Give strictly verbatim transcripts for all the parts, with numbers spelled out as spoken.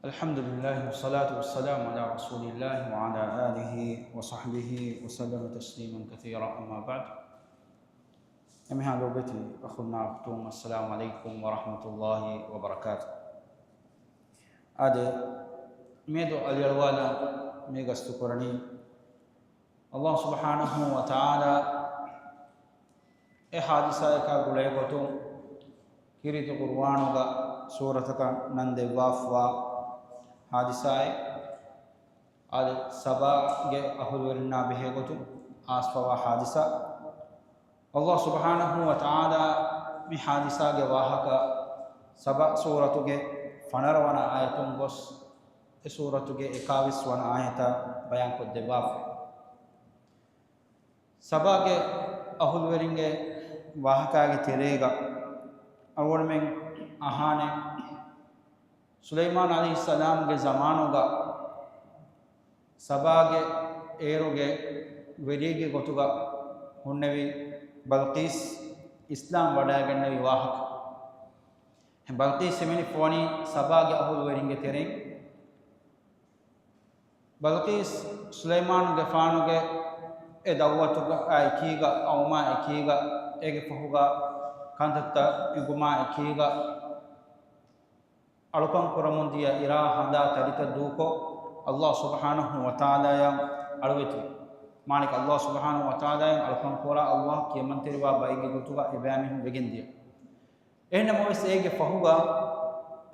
الحمد لله والصلاة والسلام على رسول الله وعلى آله وصحبه وسلم تسليما كثيرا، أما بعد. އެންމެހާ ލޯބިވެތި އަޚުންނާ އުޚްތުން، السلام عليكم ورحمة الله وبركاته. އާދެ، މިއަދު އަލިއަޅުވާލާ މި ގަސްތުކުރަނީ އަﷲ ސުބްޙާނަހޫ ވަތަޢާލާ އެ ޙާދިސާއަކާ ގުޅޭ ގޮތުން ކީރިތި ޤުރުއާނުގަ ސޫރަތަކަށް ނަން ދެއްވާފަވާ ޙާދިސާއެއް. އާދެ، ސަބާގެ އަހުލުވެރިންނާ ބެހޭ ގޮތުން އާސްފަވާ ޙާދިސާ. އަﷲ ސުބްޙާނަހޫ ވަތަޢާލާ މި ޙާދިސާގެ ވާހަކަ ސަބާ ސޫރަތުގެ ފަނަރަ ވަނަ އާޔަތުން ގޮސް، އެ ސޫރަތުގެ އެކާވީސް ވަނަ އާޔަތަށް ބަޔާންކޮށްދެއްވާފަ. ސަބާގެ އަހުލުވެރިންގެ ވާހަކާގެ ތެރޭގަ އަޅުގަނޑުމެން އަހާނެ، ސުލައިމާނު ޢަލައިހިއްސަލާމްގެ ޒަމާނުގަ ސަބާގެ އޭރުގެ ވެރިއެއްގެ ގޮތުގަ ހުންނެވި ބަލްޤީސް އިސްލާމް ވަޑައިގެންނެވި ވާހަކަ. ބަލްޤީސް ހިމެނިފަވަނީ ސަބާގެ އަހުލުވެރިންގެ ތެރެއިން. ބަލްޤީސް ސުލައިމާނުގެފާނުގެ އެ ދަޢުވަތުގަ އެކީގަ، އައުމާ އެކީގަ، އޭގެ ފަހުގަ ކަންތައްތައް އެނގުމާ އެކީގަ، އަޅުކަން ކުރަމުން ދިޔަ އިރާ ހަނދާ ތަރިތައް ދޫކޮށް، އަﷲ ސުބްޙާނަހޫ ވަތަޢާލާއަށް އަޅުވެތިވި. މާނައަކީ އަﷲ ސުބްޙާނަހޫ ވަތަޢާލާއަށް އަޅުކަން ކުރާ، އަﷲ ކިޔަމަންތެރިވާ ބައެއްގެ ގޮތުގަ އެބައިމީހުން ވެގެންދިޔަ. އެހެންނަމަވެސް އޭގެ ފަހުގަ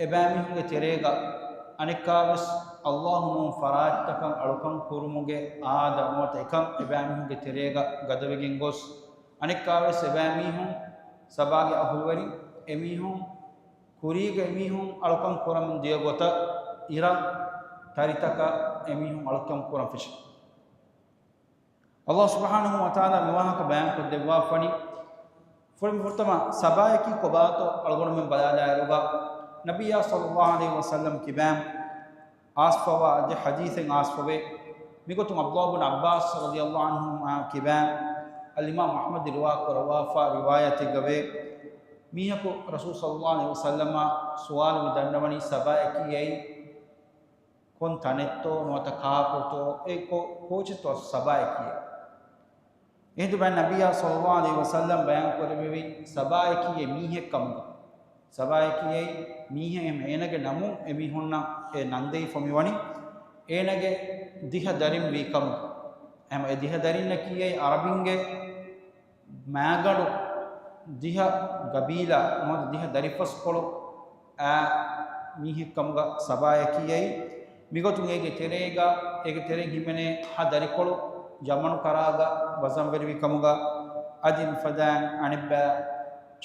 އެބައިމީހުންގެ ތެރޭގަ އަނެއްކާވެސް އަﷲ ނޫން ފަރާތްތަކަށް އަޅުކަން ކުރުމުގެ އާދަ ނުވަތަ އެކަން އެބައިމީހުންގެ ތެރޭގަ ގަދަވެގެން ގޮސް، އަނެއްކާވެސް އެބައިމީހުން ސަބާގެ އަހުލުވެރިން އެމީހުން ކުރީގަ އެމީހުން އަޅުކަން ކުރަމުން ދިޔަ ގޮތަށް އިރަށް ތަރިތަކަށް އެމީހުން އަޅުކަން ކުރަން ފެށި. އަﷲ ސުބްޙާނަހޫ ވަތަޢާލާ މިވާހަކަ ބަޔާންކޮށްދެއްވާފަނީ، ފުރި ފުރަތަމަ ސަބާޔަކީ ކޮބާތޯ އަޅުގަނޑުމެން ބަލާލާއިރުގަ، ނަބިއްޔާ ޞައްލައްލާހު ޢަލައިހި ވަސައްލަމް ކިބައިން އާސްފަވާ އަދި ޙަދީޘެއް އާސްފަވޭ. މިގޮތުން ޢަބްދުﷲ ބިން ޢައްބާސް ރަޟިޔަﷲ ޢަންހުމާ ކިބައިން އަލްއިމާމް އަޙްމަދު ރިވާ ކުރައްވާފާ ރިވާޔަތެއްގަވޭ، މީހަކު ރަސޫލު ޞައްލައްލާހު ޢަލައިހި ވަސައްލަމާ ސުވާލުވި ދަންނަވަނީ ސަބާޔަކީ އެއީ ކޮން ތަނެއްތޯ ނުވަތަ ކާކުތޯ އެ ކޯ-، ކޯޗެއްތޯ ސަބާޔަކީ. އެހިނދު ބައެއް ނަބިއްޔާ ޞައްލައްލާހު ޢަލައިހި ވަސައްލަމް ބަޔާން ކުރެއްވެވި ސަބާޔަކީ އެ މީހެއް ކަމުގަ. ސަބާޔަކީ އެއީ މީހެއް އެހެން އޭނަގެ ނަމުން އެ މީހުންނަށް އެ ނަންދެވިފަ މިވަނީ އޭނަގެ ދިހަ ދަރިން ވީ ކަމުގަ. އެހެން އެ ދިހަ ދަރިންނަކީ އެއީ ޢަރަބިންގެ މާގަނޑު ދިހަ ގަބީލާ ނުވަތަ ދިހަ ދަރިފަސްކޮޅު އާ މީހެއްކަމުގަ ސަބާޔަކީ އެއީ. މިގޮތުން އޭގެ ތެރޭގަ، އޭގެ ތެރެއިން ހިމެނޭ ހަ ދަރިކޮޅު ޔަމަނު ކަރާގަ ވަޒަންވެރިވި ކަމުގަ، އަދި މިފަދައިން އަނެއްބައި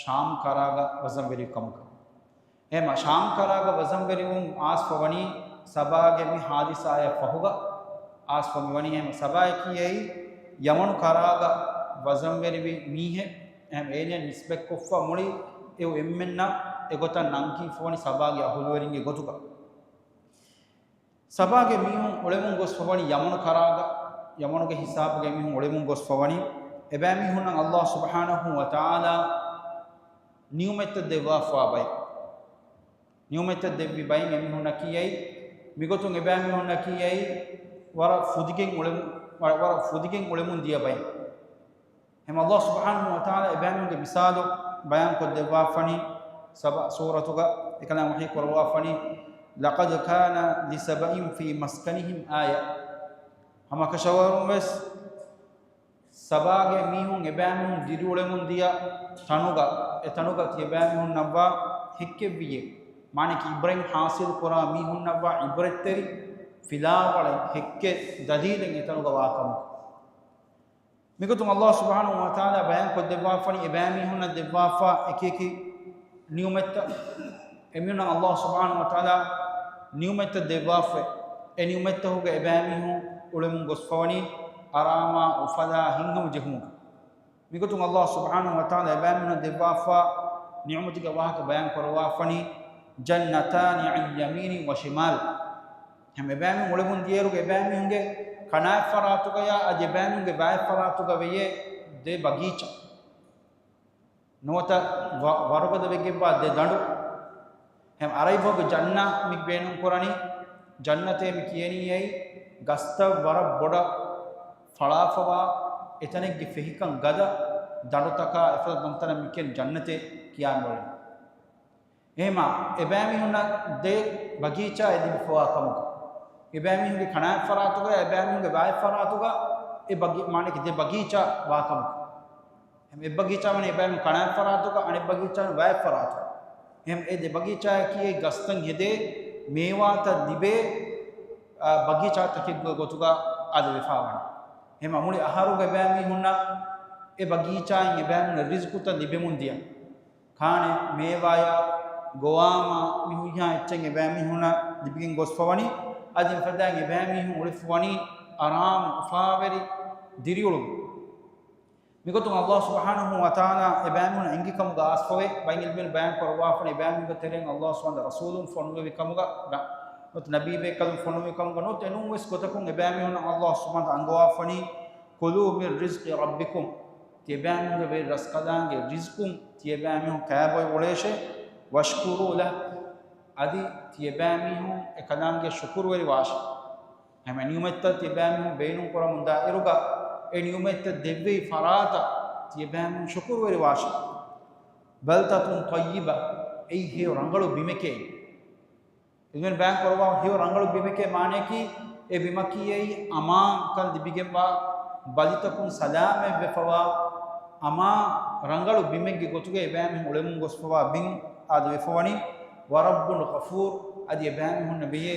ޝާމް ކަރާގަ ވަޒަންވެރިވި ކަމުގަ. އެހެމަ ޝާމް ކަރާގަ ވަޒަންވެރިވުން އާސްފަވަނީ ސަބާގެ މި ހާދިސާޔަށް ފަހުގަ އާސްފަ މިވަނީ. އެހެމަ ސަބާޔަކީ އެއީ ޔަމަނު ކަރާގަ ވަޒަންވެރިވި މީހެއް. އެހެމަ އޭނަ ނިސްބަތްކޮށްފަ މުޅި އެއު އެންމެންނަށް އެގޮތަށް ނަންކީފަވަނީ ސަބާގެ އަހުލުވެރިންގެ ގޮތުގަ. ސަބާގެ މީހުން އުޅެމުން ގޮސްފަވަނީ ޔަމަނު ކަރާގަ، ޔަމަނުގެ ހިސާބުގެ މީހުން އުޅެމުން ގޮސްފަވަނީ. އެބައިމީހުންނަށް އަﷲ ސުބްޙާނަހޫ ވަތަޢާލާ ނިޢުމަތްތައް ދެއްވާފާ ބައެއް. ނިޢުމަތްތައް ދެއްވި ބައިން އެމީހުންނަކީ އެއީ، މިގޮތުން އެބައިމީހުންނަކީ އެއީ، ވަރަށް ފުދިގެން އުޅެމު-، ވަރަށް، ވަރަށް ފުދިގެން އުޅެމުން ދިޔަ ބައިން. އެހެމަ އަﷲ ސުބްޙާނަހޫ ވަތަޢާލާ އެބައިމީހުންގެ މިސާލު ބަޔާންކޮށްދެއްވާފަނީ، ސަބާ ސޫރަތުގަ އެކަލާނގެ ވަޙީ ކުރައްވާފަނީ، لقد كان لسبإ في مسكنهم آية. ހަމަކަށަވަރުން ވެސް ސަބާގެ މީހުން އެބައިމީހުން ދިރިއުޅެމުން ދިޔަ ތަނުގަ، އެ ތަނުގަ ތިޔަބައިމީހުންނަށްވާ ހެއްކެއްވިއޭ. މާނައަކީ ޢިބްރަތް ޙާޞިލް ކުރާ މީހުންނަށްވާ ޢިބްރަތްތެރި ފިލާވަޅެއް ހެއްކެއް ދަލީލެއް އެ ތަނުގަ ވާކަމުގަ. މިގޮތުން އަﷲ ސުބްޙާނަހޫ ވަތަޢާލާ ބަޔާންކޮށްދެއްވާފަނީ އެބައިމީހުންނަށް ދެއްވާފާ އެކިއެކި ނިޢުމަތްތައް. އެމީހުންނަށް އަﷲ ސުބްޙާނަހޫ ވަތަޢާލާ ނިޢުމަތްތައް ދެއްވާފައި. އެ ނިޢުމަތްތަކުގަ އެބައިމީހުން އުޅެމުން ގޮސްފަވަނީ އަރާމާ އުފަލާ ހިތްހަމަޖެހުމުގަ. މިގޮތުން އަﷲ ސުބްޙާނަހޫ ވަތަޢާލާ އެބައިމީހުންނަށް ދެއްވާފާ ނިޢުމަތުގެ ވާހަކަ ބަޔާން ކުރައްވާފަނީ، جنتان عن يمين وشمال. އެހެމަ އެބައިމީހުން އުޅެމުން ދިޔައިރުގަ އެބައިމީހުންގެ ކަނާތް ފަރާތުގަޔާ އަދި އެބައިމީހުންގެ ބައި ފަރާތުގަ ވެޔޭ ދެ ބަގީޗާ. ނުވަތަ ވަ-، ވަރުގަދަ ވެގެންވާ ދެ ދަނޑު. އެހެން އަރަބި ބަހުގެ ޖަންނަ މި ބޭނުން ކުރަނީ، ޖަންނަތޭ މި ކިޔެނީ އެއީ ގަސްތައް ވަރަށް ބޮޑަށް ފަޅާފަވާ، އެތަނެއްގެ ފެހިކަން ގަދަ ދަނޑުތަކާ އެފަދަ ތަންތަނަށް މި ކިޔަން ޖަންނަތޭ ކިޔާން ވަނީ. އެހެމާ އެބައިމީހުންނަށް ދެ ބަގީޗާއެއް ލިބިފަވާ ކަމުގަ، އެބައިމީހުންގެ ކަނާތް ފަރާތުގަ، އެބައިމީހުންގެ ވާތް ފަރާތުގަ އެ ބަގީ-، މާނައަކީ ދެ ބަގީޗާ ވާ ކަމުގަ. އެހެމް އެއް ބަގީޗާ ވަނީ އެބައިމީހުން ކަނާތް ފަރާތުގަ، އަނެއް ބަގީޗާ ވާތް ފަރާތު. އެހެމް އެ ދެ ބަގީޗާއަކީ އެ ގަސްތައް ހެދޭ، މޭވާތައް ލިބޭ، އާ، ބަގީޗާތަކެއްގެ ގޮތުގަ އާދެވިފަ ވަނީ. އެހެމް މުޅި އަހަރުގެ އެބައިމީހުންނަށް އެ ބަގީޗާއިން އެބައިމީހުންނަށް ރިޒްޤުތައް ލިބެމުން ދިޔަ. ކާނެ، މޭވާޔާ، ގޮވާމާ، މި ހުރިހާ އެއްޗެއް އެބައިމީހުންނަށް ލިބިގެން ގޮސްފަ ވަނީ. އަދި މިފަދައިން އެބައިމީހުން އުޅެފަ ވަނީ އަރާމު އުފާވެރި ދިރިއުޅުމުން. މިގޮތުން ﷲ ސުބްޙާނަހޫ ވަތަޢާލާ އެބައިމީހުން އެނގި ކަމުގަ އައިސްފަވޭ، ބައެއް ޢިލްމުވެރިން ބަޔާން ކުރައްވާފަނީ، އެބައިމީހުންގެ ތެރެއިން ﷲ ސުބްޙާނަހޫ ރަސޫލުން ފޮނުވެވި ކަމުގަ، ނަ-، ނުވަތަ ނަބީބޭކަލުން ފޮނުވި ކަމުގަ ނުވަތަ އެނޫން ވެސް ގޮތަކުން އެބައިމީހުން ﷲ ސުބްޙާނަހޫ ވަތަޢާލާ އަންގަވާފަނީ، "كُلُوا مِنْ رِزْقِ رَبِّكُمْ." ތިޔަބައިމީހުންގެ ވެރި ރަސްކަލާނގެ ރިޒްޤުން ތިޔަބައިމީހުން ކައިބޮއި އުޅޭށޭ، "وَاشْكُرُوا لَهُ." އަދި ތިޔަބައިމީހުން އެކަލާނގެ ޝުކުރުވެރިވާށޭ. ހަމަ ނިޢުމަތްތައް ތިޔަބައިމީހުން ބޭނުން ކުރަމުން ދާއިރުގަ، އެ ނިޢުމަތްތައް ދެއްވި ފަރާތަށް ތިޔަބައިމީހުން ޝުކުރުވެރިވާށޭ. بَلْدَةٌ طَيِّبَةٌ، އެއީ ހެޔޮ ރަނގަޅު ބިމެކޭ. އިލްމުވެރިން ބަޔާން ކުރައްވާ ހެޔޮ ރަނގަޅު ބިމެކޭ މާނައަކީ، އެ ބިމަކީ އެއީ އަމާންކަން ލިބިގެންވާ، ބަލިތަކުން ސަލާމަތްވެފަވާ، އަމާން ރަނގަޅު ބިމެއްގެ ގޮތުގައި އެބައިމީހުން އުޅެމުން ގޮސްފަވާ ބިން އާދެވިފަވަނީ، وَرَبٌّ غَفُورٌ، އަދި އެބައިމީހުންނަށް ވެޔޭ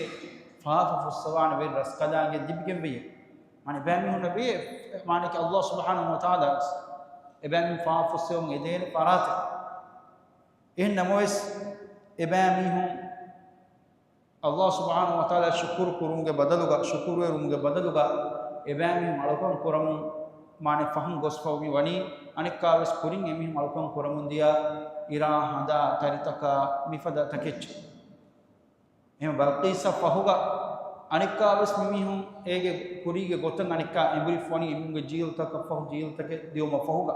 ފާފަ ފުއްސަވާނެ ވެރި ރަސްކަލާނގެ ލިބިގެން ވެޔޭ. މާނަ އެބައިމީހުންނަށް ވެޔޭ، މާނައަކީ ﷲ ސުބްޙާނަހޫ ވަތަޢާލާ ވެސް އެބައިމީހުން ފާފަ ފުއްސެވުން އެދޭނެ ފަރާތެއް. އެހެން ނަމަވެސް، އެބައިމީހުން ﷲ ސުބްޙާނަހޫ ވަތަޢާލާ ޝުކުރު ކުރުމުގެ ބަދަލުގަ، ޝުކުރުވެރުމުގެ ބަދަލުގަ، އެބައިމީހުން އަޅުކަން ކުރަމުން މާނަ ފަހުން ގޮސްފަ މި ވަނީ، އަނެއްކާވެސް ކުރިން އެމީހުން އަޅުކަން ކުރަމުން ދިޔަ އިރާ ހަނދާ ތަރިތަކާ މިފަދަ ތަކެއްޗެއް. އެހެން ބަލްޤީސަށް ފަހުގަ، އަނެއްކާވެސް މިމީހުން އޭގެ ކުރީގެ ގޮތަށް އަނެއްކާ އެނބުރިފަ ވަނީ އެމީހުންގެ ޖީލުތަކަށް ފަހު، ޖީލުތަކެއް ދިއުމަށް ފަހުގަ.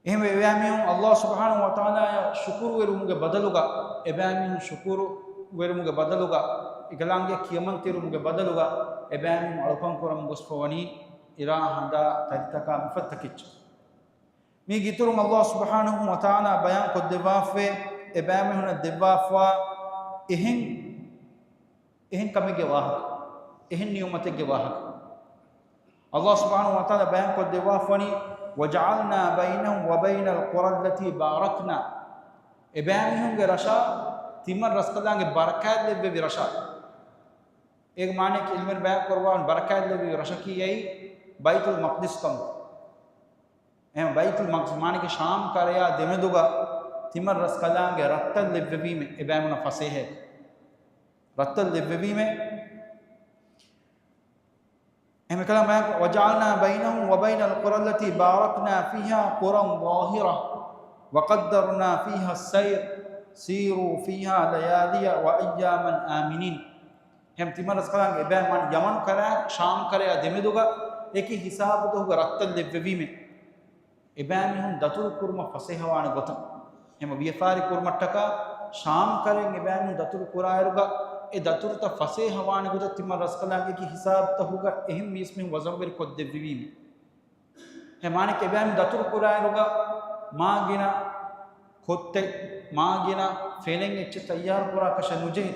އެހެންވެ، އެބައިމީހުން ﷲ ސުބްޙާނަހޫ ވަތަޢާލާއަށް ޝުކުރުވެރުމުގެ ބަދަލުގަ، އެބައިމީހުން ޝުކުރުވެރުމުގެ ބަދަލުގަ، އެކަލާނގެ ކިޔަމަންތެރިވުމުގެ ބަދަލުގަ، އެބައިމީހުން އަޅުކަން ކުރަމުން ގޮސްފަ ވަނީ އިރާ ހަނދާ ތަރިތަކާ މިފަދަ ތަކެއްޗެއް. މީގެ އިތުރުން ﷲ ސުބްޙާނަހޫ ވަތަޢާލާ ބަޔާން ކޮށްދެއްވާފައި، އެބައިމީހުންނަށް ދެއްވާފަ އެހެން އެހެން ކަމެއްގެ ވާހަކަ، އެހެން ނިޢުމަތެއްގެ ވާހަކަ. ﷲ ސުބްޙާނަހޫ ވަތަޢާލާ ބަޔާން ކޮށްދެއްވާފަނީ، "وَجَعَلْنَا بَيْنَهُمْ وَبَيْنَ الْقُرَى الَّتِي بَارَكْنَا." އެބައިމީހުންގެ ރަށާ ތިމަން ރަސްކަލާނގެ ބަރަކާތްލެއްވެވި ރަށާ. އޭގެ މާނައަކީ އިލްމުވެރިން ބަޔާން ކުރައްވާ ބަރަކާތްލެއްވި ރަށަކީ އެއީ ބައިތުލް މަޤްދިސް ކަމު. އެހެން ބައިތުލް މަޤްދިސް މާނައަކީ ޝާމް ކަރަޔާ ދެމެދުގަ ތިމަން ރަސްކަލާނގެ ރަށްތައް ލެއްވެވީމެ، އެބައިމީހުންނަށް ފަސޭހައެއް. ރަށްތައް ލެއްވެވީމެ. އެހެން ކަލާ މާ، "وَجَعَلْنَا بَيْنَهُمْ وَبَيْنَ الْقُرَى الَّتِي بَارَكْنَا فِيهَا قُرًى ظَاهِرَةً وَقَدَّرْنَا فِيهَا السَّيْرَ سِيرُوا فِيهَا لَيَالِيَ وَأَيَّامًا آمِنِينَ." އެހެން ތިމަން ރަސްކަލާނގެ އެބައި މާނަ ޔަމަން ކަރަ، ޝާމް ކަރަޔާ ދެމެދުގަ އެކި ހިސާބުތަކުގަ ރަށްތައް ލެއްވެވީމެ. އެބައިމީހުން ދަތުރު ކުރުމަށް ފަސޭހަވާނެ ގޮތަށް. ހަމަ ވިޔަފާރި ކުރުމަށްޓަކާ ޝާމް ކަރައިން އެބައިމީހުން ދަތުރު ކުރާއިރުގަ، އެ ދަތުރުތައް ފަސޭހަވާނެ ގޮތަށް ތިމަން ރަސްކަލާނގެ އެކި ހިސާބުތަކުގަ އެހެން މީސްމީހުން ވަޒަންވެރި ކޮށްދެއްވެވީމެ. އެ މާނައަކީ އެބައިމީހުން ދަތުރު ކުރާއިރުގަ މާ ގިނަ ކޮއްތެއް، މާ ގިނަ ފެނެއް އެއްޗެއް ތައްޔާރު ކުރާކަށެއް ނުޖެހޭ.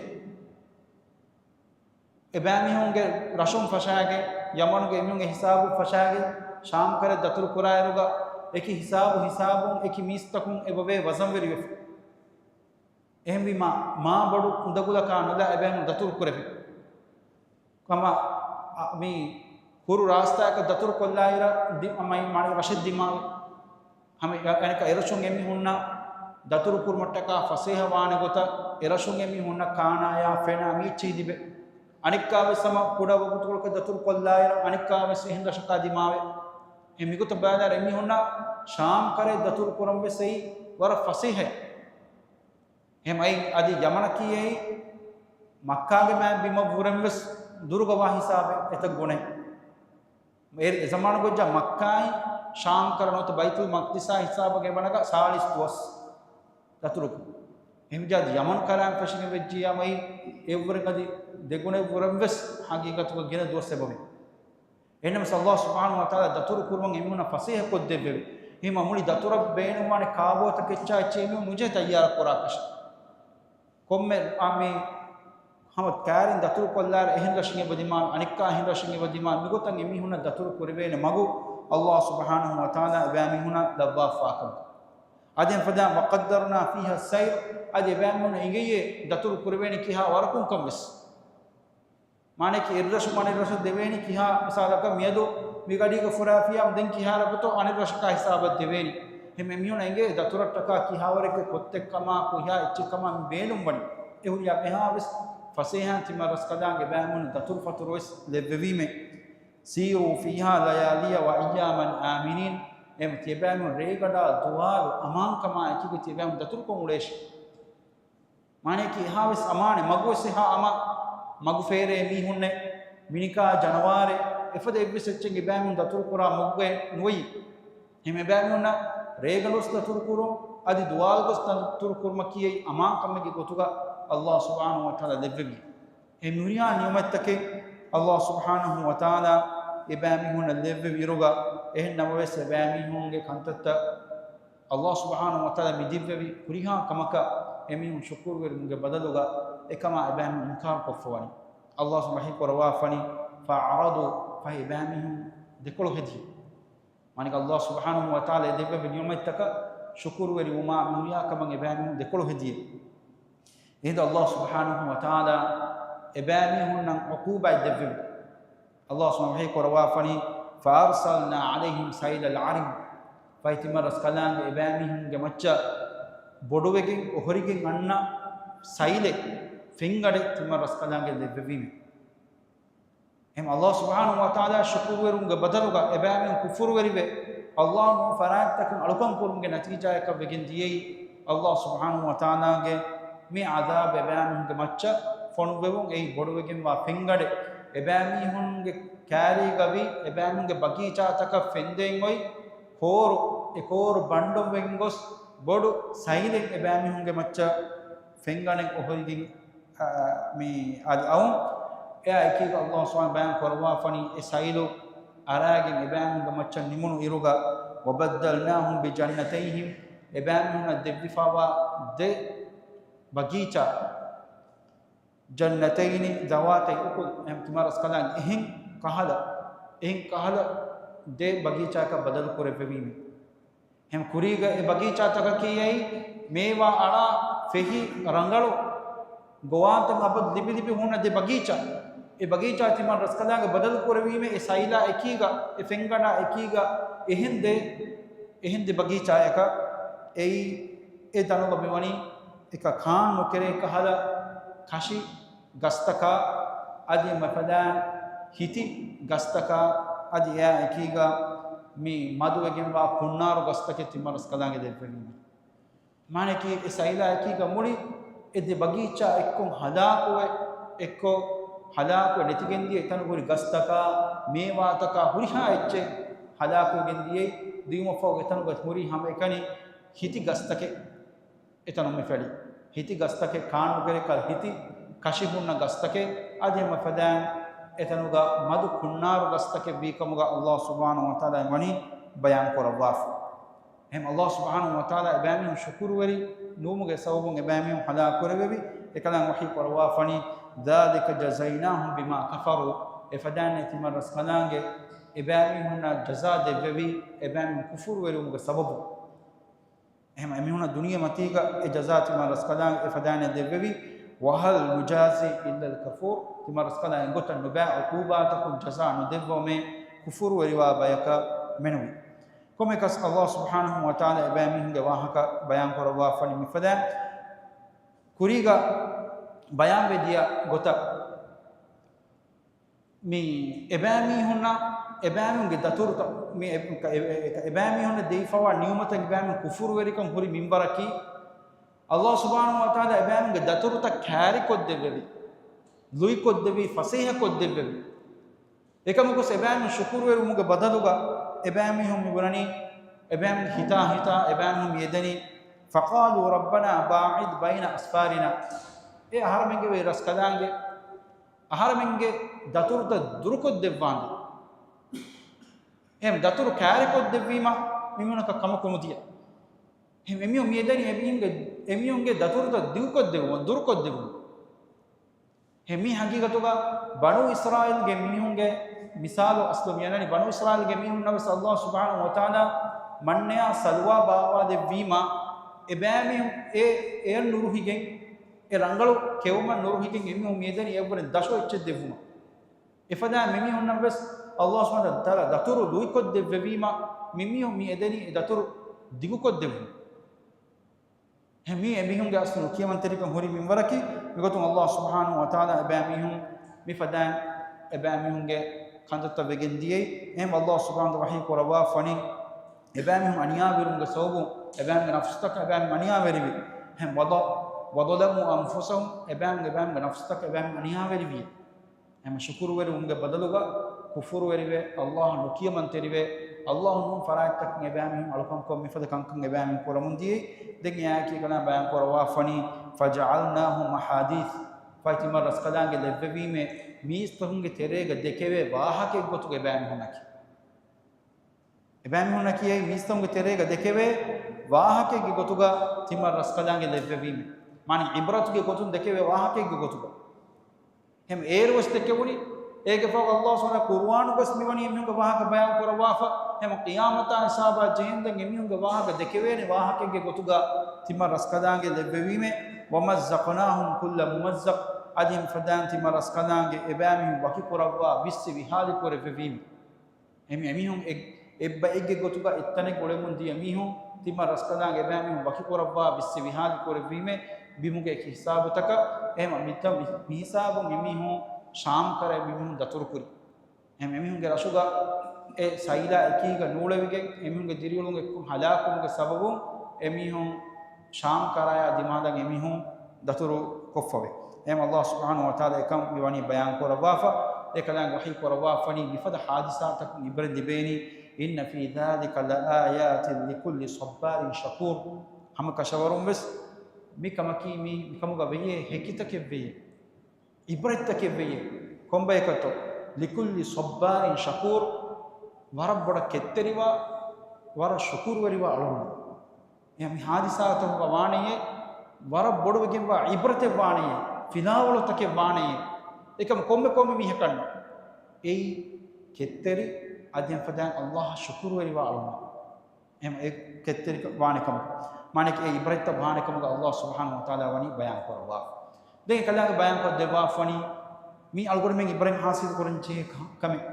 އެބައިމީހުންގެ ރަށުން ފަށާގެން، ޔަމަނުގެ އެމީހުންގެ ހިސާބުން ފަށާގެން، ޝާމް ކަރައިން ދަތުރު ކުރާއިރުގަ، އެކި ހިސާބު ހިސާބުން އެކި މީސްތަކުން އެބަވޭ ވަޒަންވެރިވެފަ. އެހެންވީމާ، މާ ބޮޑު އުނދަގުލަކާ ނުލާ އެބައިމީހުން ދަތުރު ކުރެވޭ. ކަމަށް، އަ، މި ކުރު ރާސްތާއަކަށް ދަތުރު ކޮށްލާއިރަށް ދި-، މައި މާނަ ރަށެއް ދިމާވޭ. ހަމަ އަ-، އަނެކަ އެރަށުން އެމީހުންނަށް ދަތުރު ކުރުމަށްޓަކާ ފަސޭހަވާނެ ގޮތަށް އެރަށުން އެމީހުންނަށް ކާނާޔާ ފެނާ މީއްޗެހި ލިބޭ. އަނެއްކާވެސް ހަމަ ކުޑަ ވަގުތުކޮޅަކަށް ދަތުރު ކޮށްލާއިރަށް އަނެއްކާވެސް އެހެން ރަށަކާ ދިމާވޭ. އެ މިގޮތަށް ބަލާލާއިރަށް އެމީހުންނަށް ޝާމް ކަރައިން ދަތުރު ކުރަން ވެސް އެއީ ވަރަށް ފަސޭހައެއް. އެހެމަ އައި އަދި ޔަމަނަކީ އެއީ މައްކާގެ މާތް ބިމަށް ވުރެން ވެސް ދުރުގަވާ ހިސާބެއް އެތައް ގުނައެއް. އެ، އެ ޒަމާނުގައްޖާ މައްކާއިން ޝާމް ކަރަ ނުވަތަ ބައިތުލް މަޤްދިސާ ހިސާބަށް އެބަނަގަ ސާޅީސް ދުވަސް ދަތުރުކު. އެހެންވެއްޖާ ޔަމަން ކަރައިން ފެށިގެން ވެއްޖިއްޔާމައި އެއްވުރެން އަދި ދެގުނައެއްވުރެން ވެސް ހަގީގަތުގަ ގިނަ ދުވަސް އެބަވޭ. އެހެންނަމަވެސް ﷲ ސުބްޙާނަހޫ ވަތަޢާލާ ދަތުރު ކުރުމަށް އެމީހުންނަށް ފަސޭހަ ކޮށްދެއްވެވި. އެހެންމަ މުޅި ދަތުރަށް ބޭނުންވާނެ ކާބޯތަކެއްޗާ އެއްޗެއް އެމީހުން ނުޖެހޭ ތައްޔާރަށް ކުރާކަށެއް. ކޮންމެ އާ މި ހަމަ ކައިރިން ދަތުރު ކޮށްލާއިރު އެހެން ރަށެއް އެބަ ދިމާން، އަނެއްކާ އެހެން ރަށެއް އެބަ ދިމާން، މިގޮތަށް އެމީހުންނަށް ދަތުރު ކުރެވޭނެ މަގު ﷲ ސުބްޙާނަހޫ ވަތަޢާލާ އެބައިމީހުންނަށް ލައްވާފާކަން. އަދި އެފަދައިން وَقَدَّرْنَا فِيهَا السَّيْرَ، އަދި އެބައިމީހުންނަށް އިނގެއޭ ދަތުރު ކުރެވޭނެ ކިހާ ވަރަކުން ކަން ވެސް. މާނައަކީ އެއްރަށުން އަނެއްރަށަށް ދެވޭނީ ކިހާ، މިސާލަކަށް މިއަދު މި ގަޑީގަ ފުރާފިޔާ ދެން ކިހާރަކުތޯ އަނެއްރަށަކާ ހިސާބަށް ދެވޭނީ. އެހެން އެމީހުންނަށް އެނގޭ ދަތުރަށްޓަކާ ކިހާވަރެއްގެ ކޮއްތެއްކަމާ ކިހާ އެއްޗެއްކަމާ މި ބޭނުންވަނީ. އެ ހުރިހާ އެހާވެސް ފަސޭހައިން ތިމަން ރަސްކަލާނގެ އެބައިމީހުން ދަތުރުފަތުރުވެސް ލެއްވެވީމޭ. سِيرُوا فِيهَا لَيَالِيَ وَأَيَّامًا آمِنِينَ. އެހެން ތިޔަބައިމީހުން ރޭގަޑާ ދުވާލު އަމާންކަމާ އެކީގަ ތިޔަބައިމީހުން ދަތުރުކޮށް އުޅޭށި. މާނައަކީ އެހާވެސް އަމާނެއް، މަގުވެސް އެހާ އަމާ، މަގުފޭރޭ މީހުންނެއް، މިނިކާ ޖަނަވާރެއް، އެފަދަ އެއްވެސް އެއްޗެއް އެބައިމީހުން ދަތުރުކުރާ މަގުގައެއް ނުވެޔޭ. އެހެން އެބައިމީހުންނަށް ރޭގަނޑުވެސް ދަތުރުކުރުން، އަދި ދުވާލުގަސް ދަތުރުކުރުމަކީ އައި އަމާންކަމެއްގެ ގޮތުގަ ﷲ ސުބްޙާނަހޫ ވަތަޢާލާ ލެއްވެވީ. އެ މިހުރިހާ ނިޢުމަތްތަކެއް ﷲ ސުބްޙާނަހޫ ވަތަޢާލާ އެބައިމީހުންނަށް ލެއްވެވި އިރުގަ، އެހެން ނަމަވެސް އެބައިމީހުންގެ ކަންތައްތައް ﷲ ސުބްޙާނަހޫ ވަތަޢާލާ މި ދެއްވެވި ހުރިހާ ކަމަކަށް އެމީހުން ޝުކުރުވެރިވުމުގެ ބަދަލުގަ އެކަމާ އެބައިމީހުން އިންކާރު ކޮށްފަވަނީ. ﷲ ސުބްޙާނަހޫ ވަތަޢާލާ ވަޙީ ކުރައްވާފަނީ، فَأَعْرَضُوا، ފަހެ އެބައިމީހުން ދެކޮޅު ހެދި. މާނައަކީ ﷲ ސުބްޙާނަހޫ ވަތަޢާލާ އެ ދެއްވެވި ނިޢުމަތްތަކަށް ޝުކުރުވެރިވުމާ މި ހުރިހާ ކަމަށް އެބައިމީހުން ދެކޮޅު ހެދި. އެހިނދު ﷲ ސުބްޙާނަހޫ ވަތަޢާލާ އެބައިމީހުންނަށް ޢުޤޫބާތް ދެއްވެވި. ﷲ ސުބްޙާނަހޫ ވަތަޢާލާ ވަޙީ ކުރައްވާފަނީ، فَأَرْسَلْنَا عَلَيْهِمْ سَيْلَ الْعَرِمِ. ފަހެ ތިމަން ރަސްކަލާނގެ އެބައިމީހުންގެ މައްޗަށް ބޮޑުވެގެން އޮހޮރިގެން އަންނަ ސައިލެއް، ފެންގަނޑެއް ތިމަން ރަސްކަލާނގެ ލެއްވެވީމެ. އެހެން ﷲ ސުބްޙާނަހޫ ވަތަޢާލާ ޝުކުރުވެރިވުމުގެ ބަދަލުގަ އެބައިމީހުން ކުފުރުވެރިވެ، ﷲ ނޫން ފަރާތްތަކުން އަޅުކަން ކުރުމުގެ ނަތީޖާއަކަށް ވެގެން ދިޔައީ، ﷲ ސުބްޙާނަހޫ ވަތަޢާލާގެ މި ޢަޛާބު އެބައިމީހުންގެ މައްޗަށް ފޮނުއްވެވުން. އެއީ ބޮޑުވެގެންވާ ފެންގަނޑެއް އެބައިމީހުންގެ ކާރީގަ ވި، އެބައިމީހުންގެ ބަގީޗާތަކަށް ފެންދެން އޮތް ކޯރު، އެ ކޯރު ބަންޑުން ވެގެން ގޮސް ބޮޑު ސައިލެއް އެބައިމީހުންގެ މައްޗަށް ފެންގަނޑެއް އޮހޮރިގެން، އާ، މި އަދި އައުން. އެއާ އެކީގަ ﷲ ސުބްޙާނަހޫ ބަޔާން ކުރައްވާފަނީ އެ ސައިލު އަރާގެން އެބައިމީހުންގެ މައްޗަށް ނިމުނު އިރުގަ، وَبَدَّلْنَاهُمْ بِجَنَّتَيْهِمْ، އެބައިމީހުންނަށް ދެއްވިފައިވާ ދެ ބަގީޗާ، جَنَّتَيْنِ ذَوَاتَيْ أُكُلٍ، އެހެން ތިމަން ރަސްކަލާނގެ އެހެން ކަހަލަ، އެހެން ކަހަލަ ދެ ބަގީޗާއަކަށް ބަދަލު ކުރެއްވެވީމެ. އެހެން ކުރީގަ އެ ބަގީޗާތަކަކީ އެއީ މޭވާ އަޅާ ފެހި ރަނގަޅު ގޮވާތައް އަބަދު ލިބި ލިބި ހުންނަ ދެ ބަގީޗާ. އެ ބަގީޗާ ތިމަން ރަސްކަލާނގެ ބަދަލު ކުރެވީމެ އެ ސައިލާ އެކީގަ، އެ ފެންގަނޑާ އެކީގަ އެހެން ދެ، އެހެން ދެ ބަގީޗާއަކަށް. އެއީ އެ ތަނުގަ މިވަނީ އެކަ ކާން ނުކެރޭ ކަހަލަ ކަށި ގަސްތަކާ، އަދި މަފަދާ ހިތި ގަސްތަކާ، އަދި އެއާ އެކީގަ މި މަދުވެގެންވާ ކުންނާރު ގަސްތަކެއް ތިމަން ރަސްކަލާނގެ ދެއްވެވީމެ. މާނައަކީ އެ ސައިލާ އެކީގަ މުޅި އެ ދެ ބަގީޗާ އެއްކޮށް ހަލާކުވެ، އެއްކޮށް ހަލާކުވެ ނެތިގެންދިޔަ އެތަނުގަ ހުރި ގަސްތަކާ، މޭވާތަކާ ހުރިހާ އެއްޗެއް ހަލާކުވެގެން ދިޔައީ. ދިޔުމަށްފަހު އެތަނުގަ ހުރީ ހަމައެކަނި ހިތި ގަސްތަކެއް. އެތަނުން މި ފެޅި ހިތި ގަސްތަކެއް، ކާން ނުކެރޭ ކަހަލަ ހިތި ކަށި ހުންނަ ގަސްތަކެއް. އަދި އެމަ ފަދައިން އެތަނުގަ މަދު ކުންނާރު ގަސްތަކެއް ވީކަމުގަ ﷲ ސުބްޙާނަހޫ ވަތަޢާލާ ވަނީ ބަޔާން ކުރައްވާފަ. އެހެން ﷲ ސުބްޙާނަހޫ ވަތަޢާލާ އެބައިމީހުން ޝުކުރުވެރި ނުވުމުގެ ސަބަބުން އެބައިމީހުން ހަލާކު ކުރެވެވި. އެކަލާނގެ ވަޙީ ކުރައްވާފަނީ، ذَلِكَ جَزَيْنَاهُمْ بِمَا كَفَرُوا. އެފަދައިން ތިމަން ރަސްކަލާނގެ އެބައިމީހުންނަށް ޖަޒާ ދެއްވެވީ، އެބައިމީހުން ކުފުރުވެރިވުމުގެ ސަބަބުން. އެހެން އެމީހުންނަށް ދުނިޔެ މަތީގަ އެ ޖަޒާ ތިމަން ރަސްކަލާނގެ އެފަދައިން ދެއްވެވީ. وَهَلْ نُجَازِي إِلَّا الْكَفُورَ. ތިމަން ރަސްކަލާނގެ އެގޮތަށް ނުބައި ޢުޤޫބާތަކުން ޖަޒާ ނުދެއްވަމޭ ކުފުރުވެރިވާ ބަޔަކަށް މެނުވީ. ކޮންމެއަކަސް ﷲ ސުބްޙާނަހޫ ވަތަޢާލާ އެބައިމީހުންގެ ވާހަކަ ބަޔާން ކުރައްވާފަނީ މިފަދައިން. ކުރީގަ ބަޔާންވެދިޔަ ގޮތަށް މި އެބައިމީހުންނަށް އެބައިމީހުންގެ ދަތުރުތައް، މި އެ-، އެ-، އެ-، އެބައިމީހުންނަށް ދެވިފައިވާ ނިޢުމަތަށް އެބައިމީހުން ކުފުރުވެރިކަން ހުރި މިންވަރަކީ، ﷲ ސުބްޙާނަހޫ ވަތަޢާލާ އެބައިމީހުންގެ ދަތުރުތައް ކާރިކޮށްދެއްވެވި، ލުއިކޮށްދެއްވި، ފަސޭހަކޮށްދެއްވެވި. އެކަމަކުސް އެބައިމީހުން ޝުކުރުވެރިވުމުގެ ބަދަލުގަ އެބައިމީހުން މިބުނަނީ، އެބައިމީހުން ހިތާ ހިތާ އެބައިމީހުން މި އެދެނީ فقالوا ربنا باعد بين أسفارنا. އޭ އަހަރެމެންގެ ވެރި ރަސްކަލާނގެ، އަހަރެމެންގެ ދަތުރުތައް ދުރުކޮށްދެއްވާނދޭ. އެހެން ދަތުރު ކައިރިކޮށްދެއްވީމަ މިމީހުނަކަށް ކަމަކު ނުދިޔަ. އެހެން އެމީހުން މިއެދެނީ އެމީހުންގެ، އެމީހުންގެ ދަތުރުތައް ދިގުކޮށްދެއްވުމަށް، ދުރުކޮށްދެއްވުމަށް. އެ މީ ހަގީގަތުގަ ބަނޫ އިސްރާއީލްގެ މީހުންގެ މިސާލު އަސްލު މިއަންނަނީ، ބަނޫ އިސްރާއީލްގެ މީހުންނަށް ވެސް ﷲ ސުބްޙާނަހޫ ވަތަޢާލާ މަންނަޔާ ސަލްވާ ބާވާދެއްވީމަ، އެބައިމީހުން އެ، އެއަށް ނުރުހިގެން، އެ ރަނގަޅު ކެއުމަށް ނުރުހިގެން އެމީހުން މިއަދަނީ އެއަށްވުރެން ދަށު އެއްޗެއް ދެއްވުމަށް. އެފަދައިން މިމީހުންނަށް ވެސް ﷲ ސުބްޙާނަހޫ ވަތަޢާލާ ދަތުރު ލުއިކޮށްދެއްވެވީމަ، މިމީހުން މިއަދަނީ އެ ދަތުރު ދިގުކޮށްދެއްވުމަށް. އެހެން މީ އެމީހުންގެ އަސްލު ނުކިޔަމަންތެރިކަން ހުރި މިންވަރަކީ، މިގޮތުން ﷲ ސުބްޙާނަހޫ ވަތަޢާލާ އެބައިމީހުން މިފަދައިން އެބައިމީހުންގެ ކަންތައްތައް ވެގެން ދިޔައީ. އެހެން ﷲ ސުބްޙާނަހޫ ވަތަޢާލާ ވަޙީ ކުރައްވާފަނީ، އެބައިމީހުން އަނިޔާވެރިވުމުގެ ސަބަބުން، އެބައިމީހުންގެ ނަފްސުތަކަށް އެބައިމީހުން އަނިޔާވެރިވި. އެހެން ވަޟަ-، وظلموا أنفسهم، އެބައިމީހުން، އެބައިމީހުންގެ ނަފްސުތަކަށް އެބައިމީހުން އަނިޔާވެރިވި. އެހެން ޝުކުރުވެރިވުމުގެ ބަދަލުގަ ކުފުރުވެރިވެ، ﷲ ނުކިޔަމަންތެރިވެ، ﷲ ނޫން ފަރާތްތަކުން އެބައިމީހުން އަޅުކަންކޮށް މިފަދަ ކަންކަން އެބައިމީހުން ކުރަމުން ދިޔައީ. ދެން އެއާއެކީ ކަލާނގެ ބަޔާން ކުރައްވާފަނީ، فجعلناهم أحاديث، ފައިތިމަ ރަސްކަލާނގެ ލެއްވެވީމޭ، މީސްތަކުންގެ ތެރޭގަ ދެކެވޭ ވާހަކައެއްގޮތުގަ އެބައިމީހުންނަކީ. އެބައިމީހުންނަކީ އެއީ މީސްތަކުންގެ ތެރޭގަ ދެކެވޭ ވާހަކައެއްގެ ގޮތުގަ ތިމަން ރަސްކަލާނގެ ލެއްވެވީމޭ. މާނަ ޢިބްރަތުގެ ގޮތުން ދެކެވޭ ވާހަކައެއްގެ ގޮތުގަ. އެހެން އޭރު ވެސް ދެކެވުނީ، އޭގެ ފަހު ﷲ ސުބްޙާނަހޫ ޤުރުއާނުގަސް މިވަނީ އެމީހުންގެ ވާހަކަ ބަޔާން ކުރައްވާފަ، ހަމަ ޤިޔާމަތާ ހިސާބާ ޖެހެންދެން އެމީހުންގެ ވާހަކަ ދެކެވޭނެ ވާހަކައެއްގެ ގޮތުގަ ތިމަން ރަސްކަލާނގެ ލެއްވެވީމޭ. ومزقناهم كل ممزق، އަދި އެފަދައިން ތިމަން ރަސްކަލާނގެ އެބައިމީހުން ވަކިކުރައްވާ ވިއްސި ވިހާލި ކުރެއްވެވީމޭ. އެމި-، އެމީހުން އެ-، އެއްބައެއްގެ ގޮތުގަ އެއްތަނެއް އުޅެމުން ދިޔަ މީހުން ތިމަން ރަސްކަލާނގެ އެބައިމީހުން ވަކިކުރައްވާ ވިއްސި ވިހާލި ކުރެއްވީމޭ ބިމުގެ އެކި ހިސާބުތަކަށް. އެހެން މިތަ-، މި-، މިހިސާބުން އެމީހުން ޝާމް ކަރައި މިމީހުން ދަތުރުކުރި. އެހެން އެމީހުންގެ ރަށުގަ އެ ސައިލާ އެކީގަ ނޫޅެވިގެން އެމީހުންގެ ދިރިއުޅުން އެއްކޮށް ހަލާކުވުމުގެ ސަބަބުން އެމީހުން ޝާމް ކަރަޔާ ދިމާލަށް އެމީހުން ދަތުރު ކޮށްފަވޭ. އެހެން ﷲ ސުބްޙާނަހޫ ވަތަޢާލާ އެކަން މިވަނީ ބަޔާން ކުރައްވާފަ، އެކަލާނގެ ވަޙީ ކުރައްވާފަނީ މިފަދަ ޙާދިސާތަކުން ޢިބްރަތް ލިބޭނީ. إن في ذلك لآيات لكل صبار شكور. ހަމަ ކަށަވަރުން ވެސް މި ކަމަކީ މީ، މިކަމުގަ ވެޔޭ ހެކިތަކެއް ވެޔޭ. ޢިބްރަތްތަކެއް ވެޔޭ. ކޮންބަޔަކަށްތޯ؟ لكل صبار شكور، ވަރަށް ބޮޑަށް ކެތްތެރިވާ، ވަރަށް ޝުކުރުވެރިވާ އަޅުންނަށް. އެހެން މި ޙާދިސާތަކުގަ ވާނެޔޭ، ވަރަށް ބޮޑުވެގެންވާ ޢިބްރަތެއް ވާނެޔޭ، ފިލާވަޅުތަކެއް ވާނެޔޭ. އެކަމަ ކޮންމެ ކޮންމެ މީހަކަށް ނޫން. އެއީ ކެތްތެރި އަދި އެފަދައިން ﷲ އަށް ޝުކުރުވެރިވާ އަޅުންނަށް. އެހެން އެ ކެތްތެރި ވާނެ ކަމަކަށް. މާނައަކީ އެ ޢިބްރަތްތައް ވާނެ ކަމުގަ ﷲ ސުބްޙާނަހޫ ވަތަޢާލާ ވަނީ ބަޔާން ކުރައްވާފަ. ދެން އެކަލާނގެ ބަޔާން ކޮށްދެއްވާފަނީ މީ އަޅުގަނޑުމެން ޢިބްރަތް ޙާޞިލް ކުރަން ޖެހޭ ކަ-، ކަމެއް.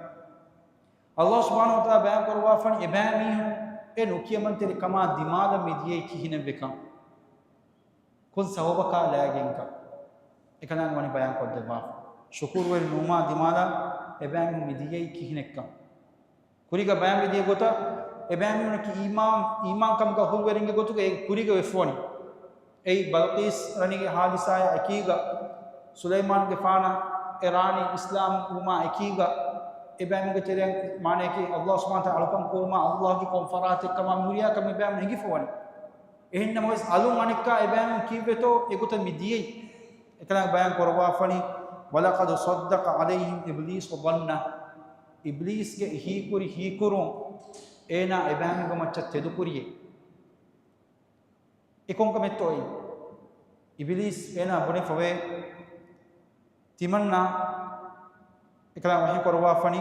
ﷲ ސުބްޙާނަހޫ ވަތަޢާލާ ބަޔާން ކުރައްވާފަނީ އެބައިމީހުން އެ ނުކިޔަމަންތެރި ކަމާ ދިމާލަށް މި ދިޔައީ ކިހިނެއްވެކަން. ކޮން ސަބަބަކާ ލައިގެންކަން. އެކަލާނގެ ވަނީ ބަޔާން ކޮށްދެއްވާފަ. ޝުކުރުވެރި ނުވުމާ ދިމާލަށް އެބައިމީހުން މި ދިޔައީ ކިހިނެއްކަން. ކުރީގަ ބަޔާންވެދިޔަ ގޮތަށް، އެބައިމީހުނަކީ އީމާން، އީމާންކަމުގަ އަހުލުވެރިންގެ ގޮތުގަ އެ ކުރީގަ ވެފަވަނީ. އެއީ ބަލްޤީސް ރަނީގެ ޙާދިސާޔާ އެކީގަ، ސުލައިމާންގެފާނަށް އެ ރާނީ އިސްލާމް ވުމާ އެކީގަ، އެބައިމީހުންގެ ތެރެއިން މާނައަކީ ﷲ ސުބްޙާނަހޫ ވަތަޢާލާ އަޅުކަން ކުރުމާ ﷲ ގެ ކޮން ފަރާތެއް ކަމާ މި ހުރިހާ ކަމެއް އެބައިމީހުން ހެނގިފަވަނީ. އެހެންނަމަވެސް އަލުން އަނެއްކާ އެބައިމީހުން ކީއްވެތޯ އެގޮތަށް މި ދިޔައީ. އެކަލާނގެ ބަޔާން ކުރައްވާފަނީ، ولقد صدق عليهم إبليس ظنه. އިބްލީސްގެ އެ ހީކުރި ހީކުރުން އޭނާ އެބައިމީހުންގެ މައްޗަށް ތެދުކުރިއޭ. އެ ކޮންކަމެއްތޯ އެއީ؟ އިބްލީސް އޭނާ ބުނެފަވޭ، ތިމަންނަ އެކަލާނގެ ވަޙީ ކުރައްވާފަނީ،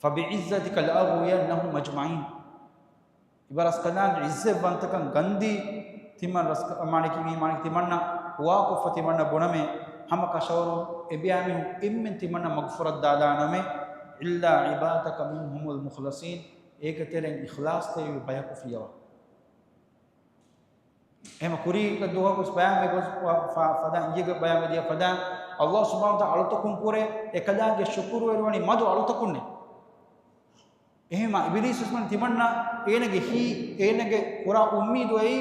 فبعزتك لأغوينهم أجمعين. އިބަ ރަސްކަލާނގެ ޢިއްޒަތްވަންތަކަން ގަންދީ، ތިމަން ރަސް-، މާނައަކީ މީ މާނައަކީ ތިމަންނަ ހުވާކޮށްފަ ތިމަންނަ ބުނަމޭ، ހަމަ ކަށަވަރުން އެބައިމީހުން އެންމެން ތިމަންނަ މަގުފުރައްދާލާނަމޭ، إلا عبادك منهم المخلصين، އޭގެ ތެރެއިން އިޚްލާޞްތެރިވި ބަޔަކު ފިޔަވާ. އެހެން ކުރީގެ ދުވަހަކު ބަޔާންވެ ގޮސް ފަ-، ފަ-، ފަދަ އިނގޭގެ ބަޔާންވެދިޔަ ފަދަ، ﷲ ސުބްޙާނަހޫ ވަތަޢާލާ އަޅުތަކުން ކުރެ، އެކަލާނގެ ޝުކުރުވެރިވަނީ މަދު އަޅުތަކުންނޭ. އެހެންމާ އިބިލީސް ވެސް ވަނީ ތިމަންނަ އޭނަގެ ހީ، އޭނަގެ ކުރާ އުއްމީދު އެއީ،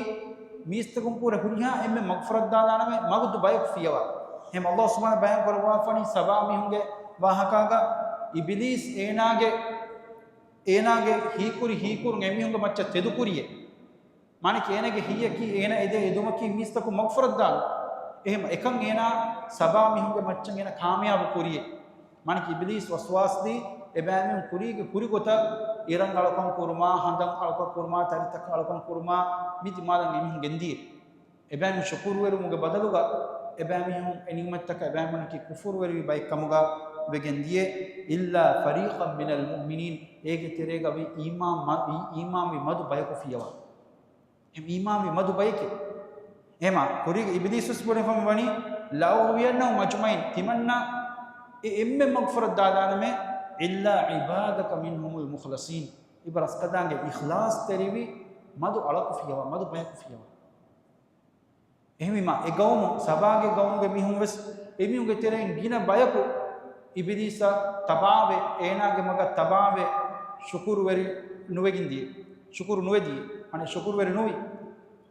މީސްތަކުން ކުރެ ހުރިހާ އެންމެ މަގުފުރައްދާލާނަމޭ މަގު ދު ބަޔަކު ފިޔަވާ. އެހެން ﷲ ސުބްޙާނަހޫ ބަޔާން ކުރައްވާފަނީ ސަބާ މީހުންގެ ވާހަކާގަ، އިބިލީސް އޭނާގެ، އޭނާގެ ހީކުރި ހީކުރުން އެމީހުންގެ މައްޗަށް ތެދުކުރިއޭ. މާނައަކީ އޭނާގެ ހިތަކީ އޭނާ އެދޭ އެދުމަކީ މީސްތަކުން މަގުފުރައްދާން. އެހެން އެކަން އޭނާ ސަބާ މީހުންގެ މައްޗަށް އޭނާ ކާމިޔާބު ކުރިއޭ. މާނައަކީ އިބިލީސް ވަސްވާސް ދީ އެބައިމީހުން ކުރީގެ ކުރި ގޮތަށް އިރަށް އަޅުކަން ކުރުމާ، ހަނދަން އަޅުކަން ކުރުމާ، ތަރިތަކަށް އަޅުކަން ކުރުމާ މި ދިމާލަށް އެމީހުން ގެންދިޔޭ. އެބައިމީހުން ޝުކުރުވެރިވުމުގެ ބަދަލުގަ އެބައިމީހުން އެ ނިޢުމަތްތަކަށް އެބައިމީހުންނަކީ ކުފުރުވެރިވި ބައެއް ކަމުގަ ވެގެން ދިޔަ. إِلَّا فَرِيقًا مِنَ الْمُؤْمِنِينَ، އޭގެ ތެރޭގަ ވި އީމާން މަ-، އީ-، އީމާންވި މަދު ބަޔަކު ފިޔަވާ. އެހެން އީމާންވި މަދު ބަޔެކޭ. އެހެމާ ކުރީގެ އިބިލީސް ވެސް ބުނެފަ މިވަނީ، لَأُغْوِيَنَّهُمْ أَجْمَعِينَ، ތިމަންނަ އެ އެންމެ މަގުފުރައްދާލާނަމޭ، إِلَّا عِبَادَكَ مِنْهُمُ الْمُخْلَصِينَ. އިބަ ރަސްކަލާނގެ އިޚްލާޞްތެރިވި މަދު އަޅަކު ފިޔަވާ، މަދު ބަޔަކު ފިޔަވާ. އެހެންވީމާ، އެ ގައުމު، ސަބާގެ ގައުމުގެ މީހުން ވެސް އެމީހުންގެ ތެރެއިން ގިނަ ބަޔަކު އިބިލީސަށް ތަބާވެ، އޭނާގެ މަގަށް ތަބާވެ، ޝުކުރުވެރި ނުވެގެން ދިޔަ. ޝުކުރު ނުވެ ދިޔަ. އަނެއް ޝުކުރުވެރި ނުވި.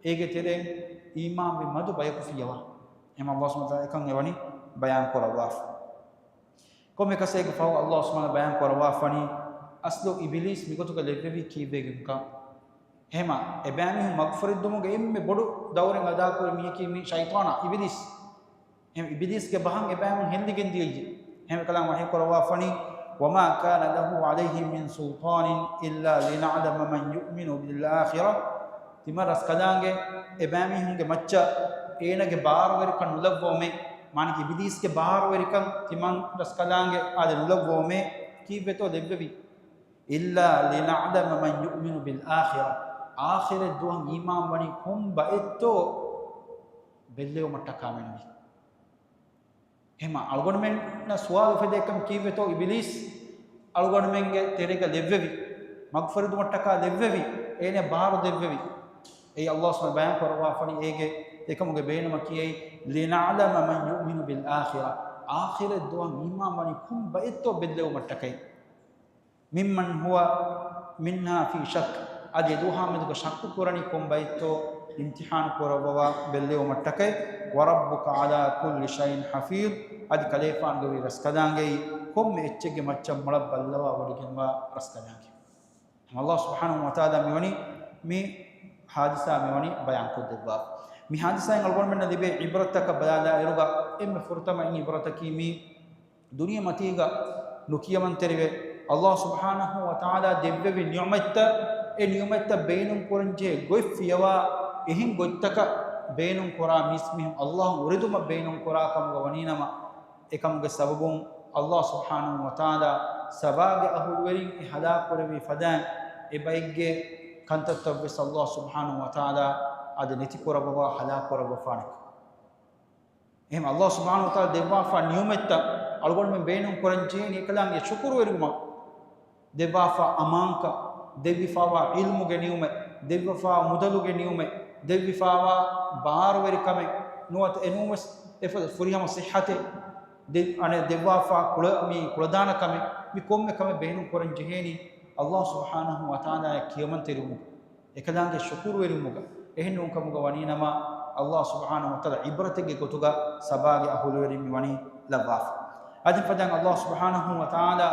އޭގެ ތެރެއިން އީމާންވި މަދު ބަޔަކު ފިޔަވާ. އެހެމަ ﷲ ސުބްޙާނަހޫ ވަތަޢާލާ އެކަން އެވަނީ ބަޔާން ކުރައްވާފަ. ކޮންމެ ކަސޭގެ ފަހު ﷲ ސުބްޙާނަހޫ ބަޔާން ކުރައްވާފަނީ، އަސްލު އިބިލީސް މިގޮތުގަ ލެއްވެވީ ކީއްވެގެންކަން. އެހެމަ، އެބައިމީހުން މަގުފުރެއްދުމުގެ އެންމެ ބޮޑު ދައުރެއް އަދާކުރި މީހަކީ މި ޝައިޠާނާ، އިބިލީސް. އެހެމަ، އިބިލީސްގެ ބަހަށް އެބައިމީހުން ހެއްލިގެން ދިޔައީ. އެހެމަ ކަލާނގެ ވަޙީ ކުރައްވާފަނީ، وَمَا كَانَ لَهُ عَلَيْهِمْ مِنْ سُلْطَانٍ إِلَّا لِنَعْلَمَ مَنْ يُؤْمِنُ بِالْآخِرَةِ. ތިމަން ރަސްކަލާނގެ އެބައިމީހުންގެ މައްޗަށް އޭނަގެ ބާރުވެރިކަން ނުލައްވަވަމޭ. މާނައަކީ އިބިލީސްގެ ބާރުވެރިކަން ތިމަން ރަސްކަލާނގެ އާދެ ނުލައްވަވަމޭ. ކީއްވެތޯ ލެއްވެވީ؟ إِلَّا لِنَعْلَمَ مَنْ يُؤْمِنُ بِالْآخِرَةِ. އާޚިރަތް ދުވަހަށް އީމާން ވަނީ ކޮން ބައެއްތޯ ބެއްލެވުމަށްޓަކާ މެނުވީ. އެހެމަ އަޅުގަނޑުމެންނަށް ސުވާލު އުފެދޭ ކަމަށް ކީއްވެތޯ އިބިލީސް އަޅުގަނޑުމެންގެ ތެރޭގަ ލެއްވެވި، މަގުފުރެއްދުމަށްޓަކާ ލެއްވެވި، އޭނަ ބާރު ދެއްވެވި. އެއީ ﷲ ސުބްޙާނަހޫ ބަޔާން ކުރައްވާފަނީ އޭގެ އެކަމުގެ ބޭނުމަކީ އެއީ، لِنَعْلَمَ مَنْ يُؤْمِنُ بِالْآخِرَةِ. އާޚިރަތް ދުވަހަށް އީމާން ވަނީ ކޮން ބައެއްތޯ ބެއްލެވުމަށްޓަކައި. مِمَّنْ هُوَ مِنْهَا فِي شَكٍّ. އަދި އެދުވަހާ މެދުގަ ޝައްކު ކުރަނީ ކޮން ބައެއްތޯ އިމްތިޙާނު ކުރައްވަވާ ބެއްލެވުމަށްޓަކައި. وَرَبُّكَ عَلَى كُلِّ شَيْءٍ حَفِيظٌ. އަދި ކަލޭފާނުގެ ވި ރަސްކަލާނގެއީ ކޮންމެ އެއްޗެއްގެ މައްޗަށް މޮޅަށް ބައްލަވާ ވޮޑިގެންވާ ރަސްކަލާނގެ. ﷲ ސުބްޙާނަހޫ ވަތަޢާލާ މިވަނީ މި ޙާދިސާ މިވަނީ ބަޔާންކޮށްދެއްވާ. މި ޙާދިސާއިން އަޅުގަނޑުމެންނަށް ލިބޭ ޢިބްރަތްތަކަށް ބަލާލާއިރުގަ އެންމެ ފުރަތަމަ އިން ޢިބްރަތަކީ މި ދުނިޔެމަތީގަ ނުކިޔަމަންތެރިވެ، ﷲ ސުބްޙާނަހޫ ވަތަޢާލާ ދެއްވެވި ނިޢުމަތްތައް، އެ ނިޢުމަތްތައް ބޭނުންކުރަންޖެހޭ ގޮތް ފިޔަވާ، އެހެން ގޮތްތަކަށް ބޭނުންކުރާ މީސްމީހުން ﷲ އުރެދުމަށް ބޭނުންކުރާ ކަމުގަ ވަނީނަމަ، އެކަމުގެ ސަބަބުން ﷲ ސުބްޙާނަހޫ ވަތަޢާލާ ސަބާގެ އަހުލުވެރިން އެ ހަލާކުކުރެއްވި ފަދައިން، އެ ބައެއްގެ ކަންތައްތައްވެސް ﷲ ސުބްޙާނަހޫ ވަތަޢާލާ އަދި ނެތިކުރައްވަވާ ހަލާކުކުރައްވަފާނެ. އެހެން ﷲ ސުބްޙާނަހޫ ވަތަޢާލާ ދެއްވާފާ ނިޢުމަތްތައް އަޅުގަނޑުމެން ބޭނުން ކުރަން ޖެހޭނީ އެކަލާނގެ ޝުކުރުވެރިވުމަށް. ދެއްވާފާ އަމާންކަން، ދެއްވިފާވާ ޢިލްމުގެ ނިޢުމަތް، ދެއްވިފާ މުދަލުގެ ނިޢުމަތް، ދެއްވިފާވާ ބާރުވެރިކަމެއް ނުވަތަ އެނޫންވެސް އެފަދަ ފުރިހަމަ ޞިއްޙަތެއް، ދެ-، އަނެއް ދެއްވާފާ ކުޅަ-، މި ކުޅަދާނަ ކަމެއް، މި ކޮންމެ ކަމެއް ބޭނުން ކުރަން ޖެހޭނީ ﷲ ސުބްޙާނަހޫ ވަތަޢާލާއަށް ކިޔަމަންތެރިވުމުގަ. އެކަލާނގެ ޝުކުރުވެރިވުމުގަ. އެހެން ނޫންކަމުގަ ވަނީނަމަ، ﷲ ސުބްޙާނަހޫ ވަތަޢާލާ ޢިބްރަތެއްގެ ގޮތުގަ ސަބާގެ އަހުލުވެރިން މިވަނީ ލައްވާފަ. އަދި ފަދައިން ﷲ ސުބްޙާނަހޫ ވަތަޢާލާ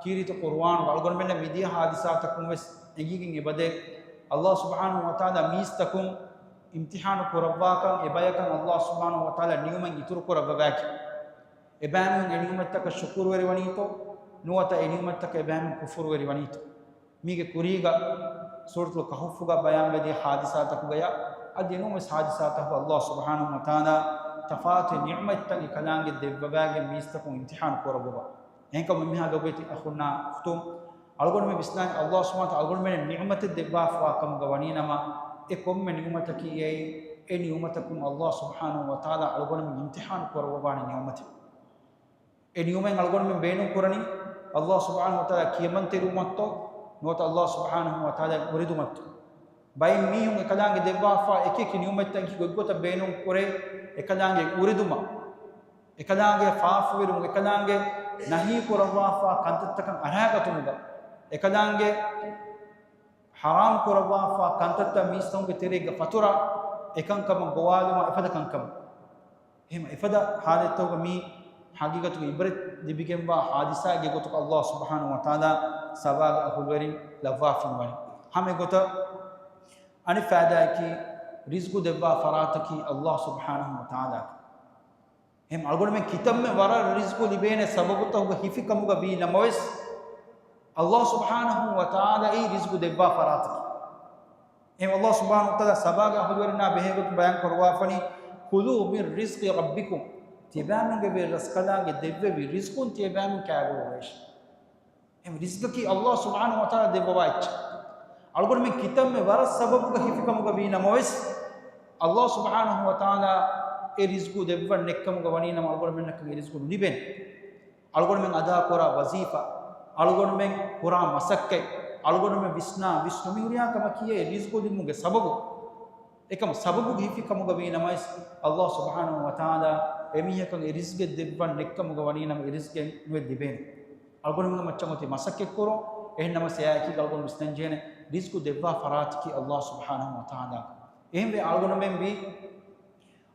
ކީރިތި ޤުރުއާނުގަ އަޅުގަނޑުމެންނަށް މިދިޔަ ޙާދިސާތަކުން ވެސް އެނގިގެން އެބަދޭ. ﷲ ސުބްޙާނަހޫ ވަތަޢާލާ މީސްތަކުން އިމްތިޙާނު ކުރައްވާކަން އެބަޔަކަށް ﷲ ސުބްޙާނަހޫ ވަތަޢާލާ ނިޢުމަތް އިތުރު ކުރައްވަވާކި. އެބައިމީހުން އެ ނިޢުމަތްތަކަށް ޝުކުރުވެރިވަނީތޯ، ނުވަތަ އެ ނިޢުމަތްތަކަށް އެބައިމީހުން ކުފުރުވެރިވަނީތޯ؟ މީގެ ކުރީގަ ސޫރަތުލް ކަހުފުގަ ބަޔާންވެދިޔަ ޙާދިސާތަކުގަޔާ އަދި އެނޫންވެސް ޙާދިސާތަކުގަ ﷲ ސުބްޙާނަހޫ ވަތަޢާލާ ތަފާތު ނިޢުމަތްތައް އެކަލާނގެ ދެއްވަވާގެން މީސްތަކުން އިމްތިޙާނު ކުރައްވަވާ. އެހެންކަމުން މިހާ ލޮބުވެތި އަޚުންނާ އުޚްތުން، އަޅުގަނޑުމެން ވިސްނާނީ ﷲ ސުބްޙާނަހޫ ވަތަޢާލާ އަޅުގަނޑުމެން ނިޢުމަތެއް ދެއްވާފަވާ ކަމުގަ ވަނީނަމަ، އެ ކޮންމެ ނިޢުމަތަކީ އެއީ، އެ ނިޢުމަތަކުން ﷲ ސުބްޙާނަހޫ ވަތަޢާލާ އަޅުގަނޑުމެން އިމްތިޙާނު ކުރައްވަވާނެ ނިޢުމަތެއް. އެ ނިޢުމަތް އަޅުގަނޑުމެން ބޭނުން ކުރަނީ ﷲ ސުބްޙާނަހޫ ވަތަޢާލާ ކިޔަމަންތެރިވުމަށްތޯ، ނުވަތަ ﷲ ސުބްޙާނަހޫ ވަތަޢާލާ އުރެދުމަށްތޯ؟ ބައެއް މީހުން އެކަލާނގެ ދެއްވާފާ އެކިއެކި ނިޢުމަތްތަކަކީ ގޮތްގޮތަށް ބޭނުން ކުރޭ، އެކަލާނގެ އުރެދުމަށް، އެކަލާނގެ ފާފަވެރިވުން، އެކަލާނގެ ނަހީ ކުރައްވާފާ ކަންތައްތަކަށް އަރާގަތުމުގަ، އެކަލާނގެ ޙަރާމް ކުރައްވާފާ ކަންތައްތައް މީސްތަކުންގެ ތެރޭގަ ފަތުރާ، އެކަންކަމަށް ގޮވާލުމާ އެފަދަ ކަންކަމަށް. އެހެން އެފަދަ ޙާލަތްތަކުގަ މީ ޙަޤީޤަތުގަ ޢިބްރަތް ލިބިގެންވާ ޙާދިސާއެއްގެ ގޮތުގަ ﷲ ސުބްޙާނަހޫ ވަތަޢާލާ ސަބާގެ އަހުލުވެރިން ލައްވާފައި ވަނީ. ހަމަ އެގޮތަށް އަނެއް ފައިދާއަކީ، ރިޒްގު ދެއްވާ ފަރާތަކީ އައްލާހު ސުބްޙާނަހު ވަތަޢާލާ. އެހެން އަޅުގަނޑުމެން ކިތަންމެ ވަރަށް ރިޒްގު ލިބޭނެ ސަބަބުތަކުގަ ހިފި ކަމުގަ ވީ ނަމަވެސް، އައްލާހު ސުބްޙާނަހު ވަތަޢާލާ އެއީ ރިޒްގު ދެއްވާ ފަރާތަކީ. އެހެން އައްލާހު ސުބްޙާނަހު ވަތަޢާލާ ސަބާގެ އަހުލުވެރިންނާ ބެހޭގޮތުން ބަޔާން ކުރައްވާފަނީ، "كُلُوا مِنْ رِزْقِ رَبِّكُمْ." ތިޔަބައިމީހުންގެ ރަސްކަލާނގެ ދެއްވެވި ރިޒްގުން ތިޔަބައިމީހުން ކައިވެވަޑައިގަންނަވާށި. އެހެން ރިޒްގަކީ އައްލާހު ސުބްޙާނަހު ވަތަޢާލާ ދެއްވަވާ އެއްޗެއް. އަޅުގަނޑުމެން ކިތަންމެ ވަރަށް ސަބަބުގަ ހިފި ކަމުގަ ވީ ނަމަވެސް، އައްލާހު ސުބްޙާނަހު ވަތަޢާލާ އެ ރިޒްގު ދެއްވަން ނެތްކަމުގަ ވަނީ ނަމަ، އަޅުގަނޑުމެންނަކަށް އެ ރިޒްގު ނުލިބޭނެ. އަޅުގަނޑުމެން އަދާކުރާ ވަޒީފާ، އަޅުގަނޑުމެން ކުރާ މަސައްކަތް، އަޅުގަނޑުމެން ވިސްނާ ވިސްނުން، މި ހުރިހާ ކަމަކީ އެ ރިޒްގު ލިބުމުގެ ސަބަބު. އެކަމަ ސަބަބުގެ ހިފި ކަމުގަ ވީ ނަމަވެސް، އައްލާހު ސުބްޙާނަހު ވަތަޢާލާ އެމީހަކަށް އެ ރިޒްގެއް ދެއްވަން ނެތްކަމުގަ ވަނީ ނަމަ، އެ ރިޒްގެއް ނުއެއް ލިބޭނެ. އަޅުގަނޑުމެންގެ މައްޗަށް އޮތީ މަސައްކަތްކުރުން. އެހެން ނަމަވެސް އެއާއެކީގަ އަޅުގަނޑު ވިސްނަންޖެހޭނެ، ރިޒްގު ދެއްވާ ފަރާތަކީ އައްލާހު ސުބްޙާނަހު ވަތަޢާލާ. އެހެންވެ އަޅުގަނޑުމެން ވީ،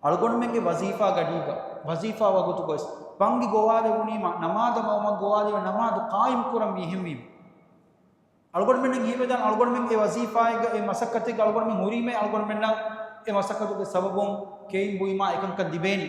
އަޅުގަނޑުމެންގެ ވަޒީފާ ގަޑީގަ، ވަޒީފާ ވަގުތުގަ ވެސް ބަންގި ގޮވާލެވުނީމަ، ނަމާދަށް އައުމަށް ގޮވާލެވޭ، ނަމާދު ޤާއިމް ކުރަންވީ. އެހެންވީމަ، އަޅުގަނޑުމެންނަށް ހީވެދާނެ، އަޅުގަނޑުމެން އެ ވަޒީފާއެއްގަ، އެ މަސައްކަތެއްގަ އަޅުގަނޑުމެން ހުރީމަ، އަޅުގަނޑުމެންނަށް އެ މަސައްކަތުގެ ސަބަބުން ކެއިން ބުއިމާ އެކަންކަން ލިބޭނީ.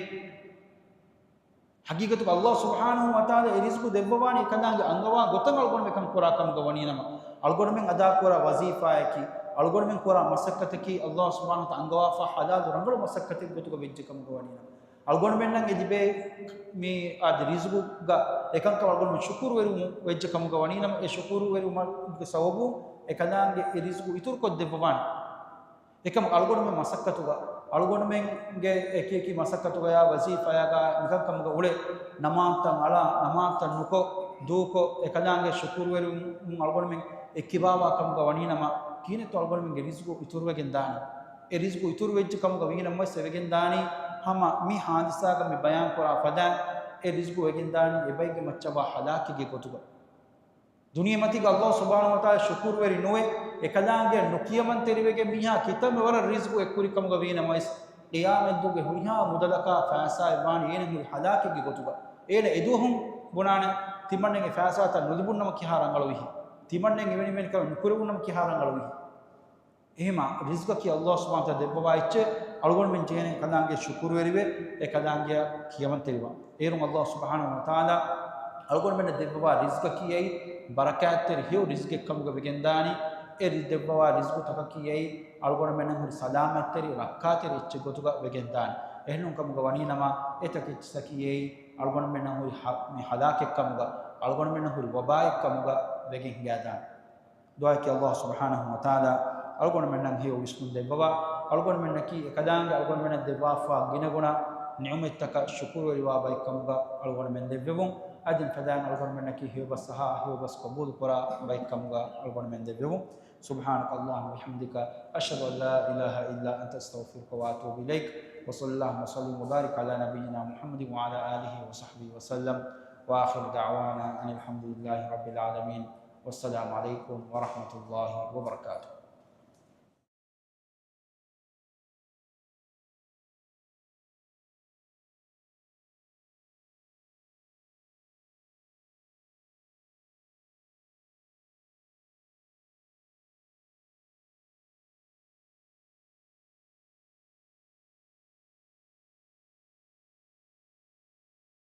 ހަގީގަތުގަ އައްލާހު ސުބްޙާނަހު ވަތަޢާލާ އެ ރިޒްގު ދެއްވަވާނީ އެކަލާނގެ އަންގަވާ ގޮތަށް އަޅުގަނޑުމެން އެކަން ކުރާ ކަމުގަ ވަނީ ނަމަ، އަޅުގަނޑުމެން އަދާކުރާ ވަޒީފާއަކީ، އަޅުގަނޑުމެން ކުރާ މަސައްކަތަކީ އައްލާހު ސުބްޙާނަހު ވަތަޢާލާ އަންގަވާފާ ޙަލާލު ރަނގަޅު މަސައްކަތެއް ގޮތުގަ ވެއްޖެ ކަމުގަ ވަނީ ނަމަ، އަޅުގަނޑުމެންނަށް އެ ލިބޭ މި އަދި ރިޒްގުގަ އެކަންކަމަށް އަޅުގަނޑުމެން ޝުކުރުވެރިވުމުން ވެއްޖެ ކަމުގަ ވަނީ ނަމަ، އެ ޝުކުރުވެރިވުމުގެ ސަބަބުން އެކަލާނގެ އެ ރިޒްގު އިތުރުކޮށްދެއްވަވާނެ. އެކަމަކު އަޅުގަނޑުމެން މަސައްކަތުގަ، އަޅުގަނޑުމެންގެ އެކި އެކި މަސައްކަތުގަޔާ ވަޒީފާޔާގަ މިކަންކަމުގަ އުޅެ، ނަމާދުތައް އަޅާ، ނަމާދުތައް ނުކޮށް، ދޫކޮށް، އެކަލާނގެ ޝުކުރުވެރިވުމުން އަޅުގަނޑުމެން އެއްކިބާވާ ކަމުގަ ވަނީ ނަމަ، ކިހިނެއްތޯ އަޅުގަނޑުމެންގެ ރިޒްގު އިތުރުވެގެން ދާނީ؟ އެ ރިޒްގު އިތުރުވެއްޖެ ކަމުގަ ވީނަމަވެސް އެވެގެން ދާނީ، ހަމަ މި ހާދިސާގަ މި ބަޔާންކުރާ ފަދައިން އެ ރިޒްގު ވެގެން ދާނީ އެބައިގެ މައްޗަށްވާ ހަލާކެއްގެ ގޮތުގަ. ދުނިޔެމަތީގަ އައްލާހު ސުބްޙާނަހު ވަތަޢާލާ ޝުކުރުވެރި ނުވެ، އެކަލާނގެއަށް ނުކިޔަމަންތެރިވެގެން މީހާ ކިތަންމެ ވަރަށް ރިޒްގު އެއްކުރި ކަމުގަ ވީނަމަވެސް، ޤިޔާމަތްދުވަހުގެ ހުރިހާ މުދަލަކާ ފައިސާއެއް ވާނީ އޭނަ ހުރި ހަލާކެއްގެ ގޮތުގަ. އޭނަ އެދުވަހުން ބުނާނެ، ތިމަންނައަށް އެ ފައިސާތައް ނުލިބުންނަމަ ކިހާ ރަނގަޅުވީހޭ؟ ތިމަންނައަށް އެވެނިވެނި ކަމެއް ނުކުރެވުންނަމަ ކިހާ ރަނގަޅުވީހޭ؟ އެހެމަ ރިޒްގަކީ އައްލާހު ސުބްޙާނަހު ވަތަޢާލާ ދެއްވަވާ އެއްޗެއް، އަޅުގަނޑުމެން ޖެހޭނެ ކަލާނގެ ޝުކުރުވެރިވެ، އެ ކަލާނގެއަށް ކިޔަމަންތެރިވާން. އޭރުން އައްލާހު ސުބްޙާނަހު ވަތަޢާލާ އަޅުގަނޑުމެންނަށް ދެއްވަވާ ރިޒްގަކީ އެއީ ބަރަކާތްތެރި ހެޔޮ ރިޒްގެއް ކަމުގަ ވެގެންދާނީ. އެ ރި-، ދެއްވަވާ ރިޒްގުތަކަކީ އެއީ އަޅުގަނޑުމެންނަށް ހުރި ސަލާމަތްތެރި، ރައްކާތެރި އެއްޗެއް ގޮތުގަ ވެގެންދާނީ. އެހެންނޫން ކަމުގަ ވަނީ ނަމަ، އެތަކެއްޗަކީ އެއީ އަޅުގަނޑުމެންނަށް ހުރި ހަ-، މި ހަލާކެއް ކަމުގަ، އަޅުގަނޑުމެންނަށް ހުރި ވަބާއެއް ކަމުގަ ވެގެން ހިނގައިދާނީ. ދުޢާއަކީ އައްލާހު ސުބްޙާނަހު ވަތަޢާލާ އަޅުގަނޑުމެންނަށް ހެޔޮ ވިސްނުން ދެއްވަވާ، އަޅުގަނޑުމެންނަކީ އެކަލާނގެ އަޅުގަނޑުމެންނަށް ދެއްވާފާ ގިނަގުނަ ނިޢުމަތްތަކަށް ޝުކުރުވެރިވާ ބައެއްކަމުގަ އަޅުގަނޑުމެން ލެއްވެވުން. އަދި ފަދައިން އަޅުގަނޑުމެންނަކީ ހެޔޮބަސް އަހާ، ހެޔޮބަސް ޤަބޫލުކުރާ ބައެއްކަމުގަ އަޅުގަނޑުމެން ލެއްވެވުން. سبحانك اللهم وبحمدك، أشهد أن لا إله إلا أنت، أستغفرك وأتوب إليك. وصلى اللهم وسلم وبارك على نبينا محمد وعلى آله وصحبه وسلم. وآخر دعوانا أن الحمد لله رب العالمين. والسلام عليكم ورحمة الله وبركاته.